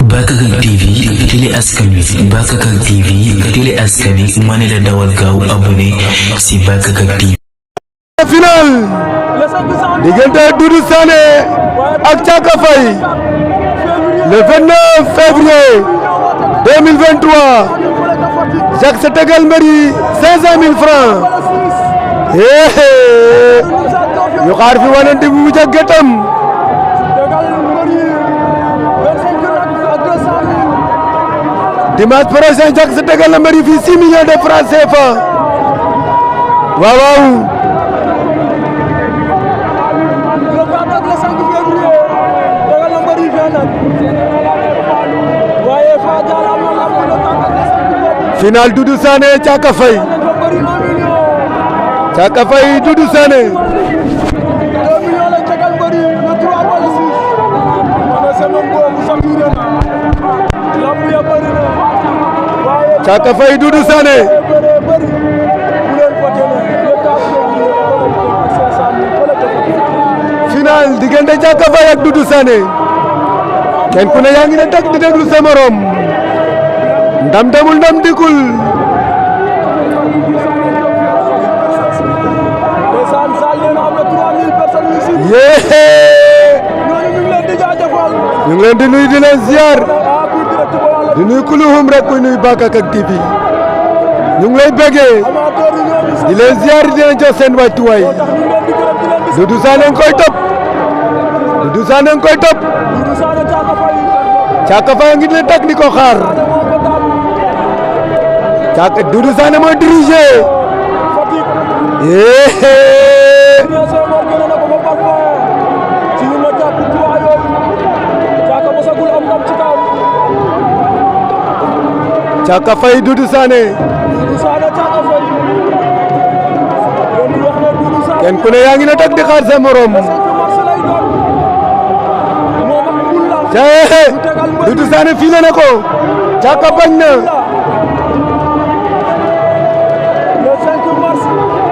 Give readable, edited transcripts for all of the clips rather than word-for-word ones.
Bakakak TV télé askan wi Bakakak TV télé askan wi ma ne la dawal gaaw abonné si Bakakak TV. Final diggante Doudou Sané ak Thiaka Faye le 29 février 2023 Jacques sa tegal mbëri 500 000 francs ñu xaar fi wanante bu mu jag gëtam dimanche prochain Jacques sa tegal na mbëri fii 6 millions de francs CFA waaw waaw final Doudou Sané Thiaka Faye Doudou Sané Thiaka Faye Doudou Sané final diggante Thiaka Faye ak Doudou Sané kenn ku ne yaa ngi ne teg di déglu sa morom ndam demul ndam dikul ñu ngi leen di nuyu di leen ziar di nuyu kuluhum rek kuy nuyu Bakakak TV ñu ngi lay bëggee di leen ziar di leen jox seen wàccuwaay Doudou Sané koy topp Doudou Sané koy topp Thiaka Faye ngi leen teg di ko xaar Doudou Sané mooy diriger Thiaka Faye Doudou Sané kenn ku ne yaa ngi ne teg di xaar sa morom Doudou Sané file na ko Thiaka bañ na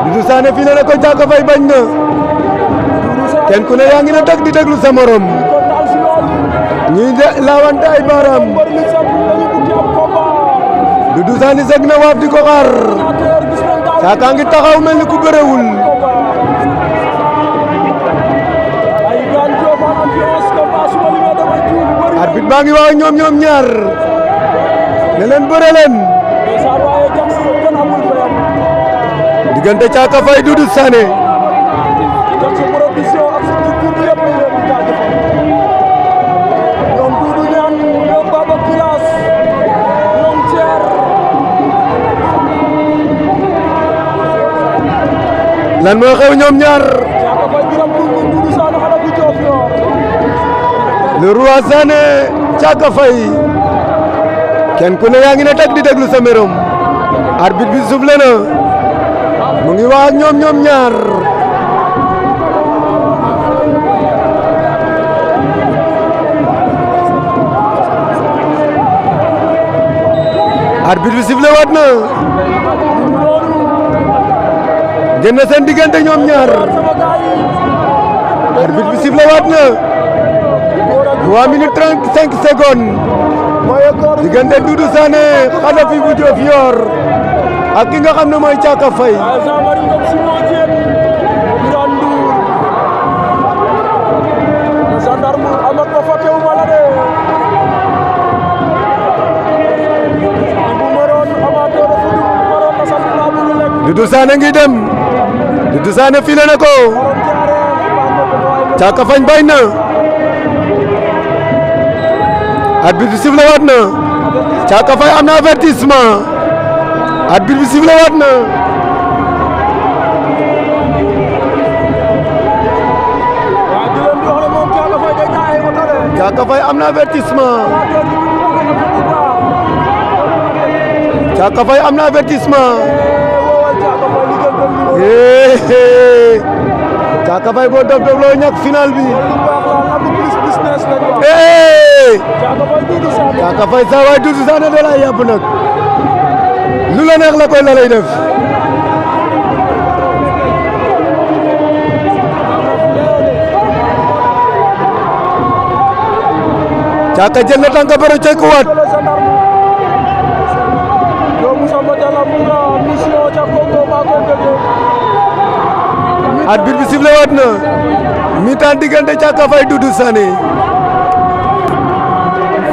Doudou Sané file na ko Thiaka Faye bañ na kenn ku ne yaa ngi ne teg di déglu sa morom ñuy laawante ay baaraam Doudou Sané sëgg na waaf di ko xaar Thiaka ngi taxaw mel ni ku bërewul arbitre baa ngi wax ak ñoom ñaar ne leen bëre leen diggante Thiaka Faye Doudou Sané lan moo xew ñoom ñaar le roi Sané Thiaka Faye kenn ku ne yaa ngi ne teg di déglu sa morom arbitre bi soufflé na mu ngi wax ak ñoom ñaar arbitre bi soufflé waat na génn seen diggante ñoom ñaar arbitre bi soufflé waat na 3 minutes 35 secondes diggante Doudou Sané Khadafi bu Diofior ak ki nga xam ne mooy Thiaka Faye Doudou Sané ngi dem Doudou Sané file na ko Thiaka Faye bañ na arbitre bi sifflé waat na Thiaka Faye am na avertissement arbitre bi sifflé waat na Thiaka Faye am na avertissement Thiaka Faye am na avertissement Thiaka Faye boo dof loo ñàkk final bi Thiaka Faye saa waay Doudou Sané da lay yàpp nag lu la neex la koy la lay def Caaka jël na tànk ba rëcc ko waat arbitre bi sifflé waat na mi-temps diggante Caaka Faye Doudou Sané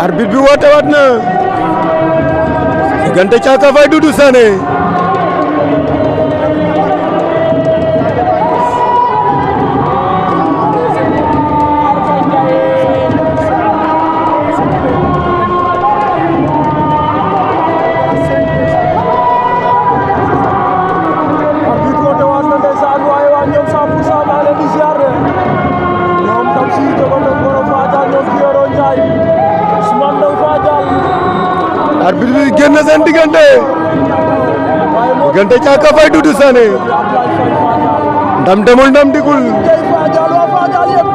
arbitre bi woote waat na diggante Caaka Faye Doudou Sané arbitre bi génn seen diggante Caaka Faye Doudou Sané ndam demul ndam digul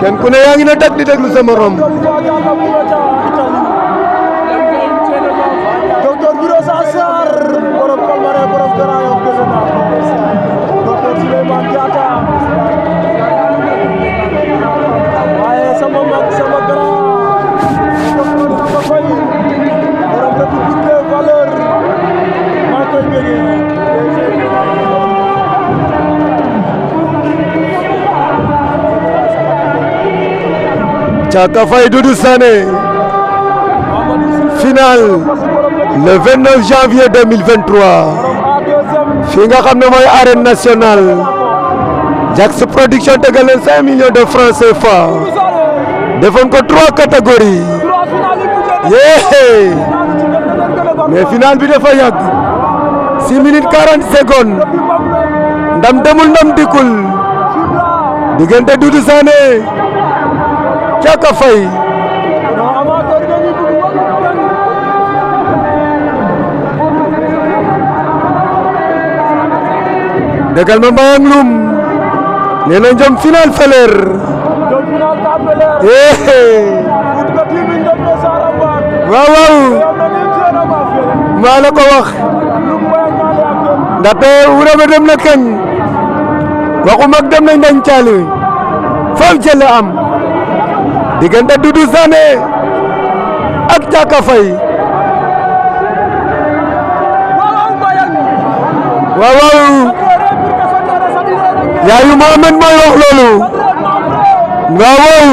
kenn ku ne yaa ngi na teg di déglu sa morom docteur Biro Sassar borom Palmarin borom Grand Yoff docteur Souleymane Diatta waaye sama mag sama grand Caaka Faye borom République des valeurs maa koy bëggee Caaka Faye Doudou Sané finale le 29 janvier 2023 fi nga xam ne mooy arène nationale Jax Production tegal leen 5 millions de francs CFA defoon ko 3 catégories yee mais finale bi dafa yàgg 6 minutes 40 secondes ndam demul ndam dikul diggante Doudou Sané Caaka Faye degal ma mbayang lum nee na jom final feler waaw waaw maa la ko wax ndaxte wura ba dem na kañ waxu mag dem nañ dañ caali foofu jël am diggante Doudou Sané ak Caaka Faye waaw waaw yaayu Mohamed mooy wax loolu waaw waaw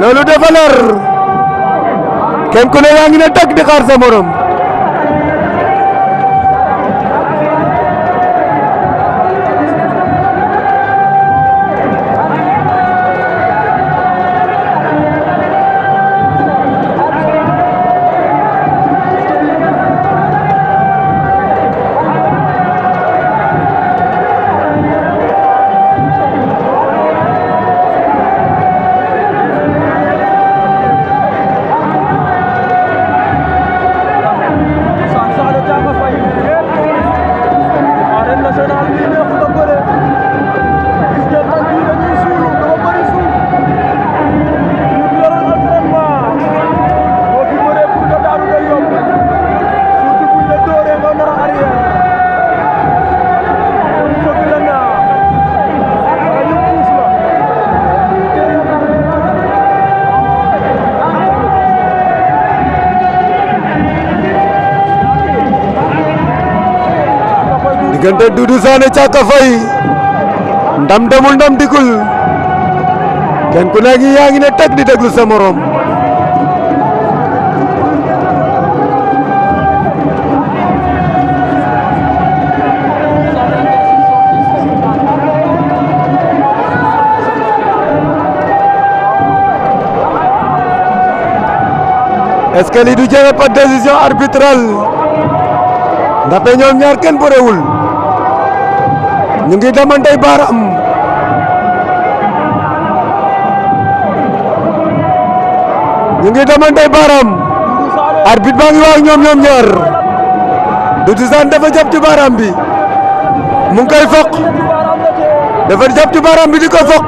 loolu dafa leer kenn ku ne yaa ngi ne tag di xaar sa morom diggante Doudou Sané Caaka Faye ndam demul ndam dikul kenn ku nekk yaa ngi ne teg di déglu sa morom est-ce que lii du jeexe par décision arbitrale ndaxte ñoom ñaar kenn bëreewul ñu ngi damantey baaraam arbitre baa ngi wax ñoom ñaar Doudou Sané dafa jàpp ci baaraam bi mu ngi koy foq dafa jàpp ci baaraam bi di ko foq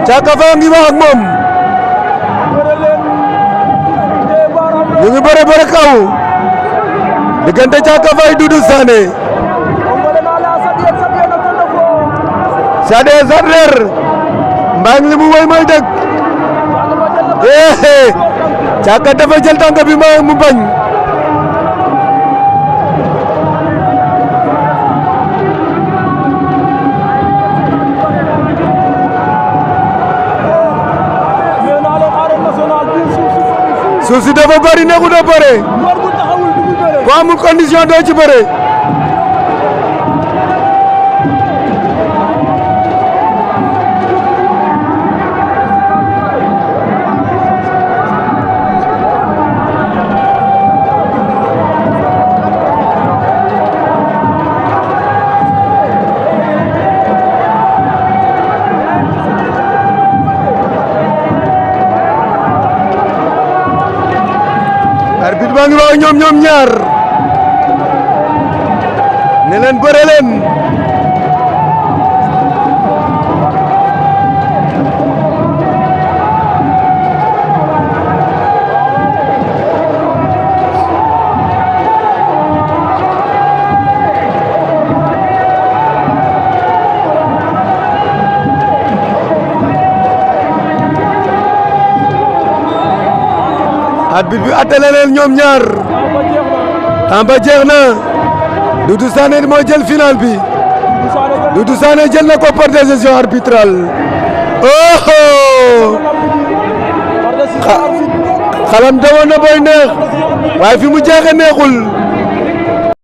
Caaka Faye ngi wax ak moom ñu ngi bëre kaw diggante Caaka Faye Doudou Sané Sadé Sadler mbaa ngi li mu woy mooy dëgg Caaka dafa jël tànk bi mu bañ. suuf si dafa bari nekkul a bëre. ku amul condition doo ci bëre. arbitre baa ngi wax ñoom ñaar ne leen bëre leen. arbitre bi attale leen ñoom ñaar. temps ba jeex na. Doudou Sané moo jël final bi. Doudou Sané jël na ko par décision arbitrale. oh. xalam demoon na boy neex. waaye fi mu jeexee neexul.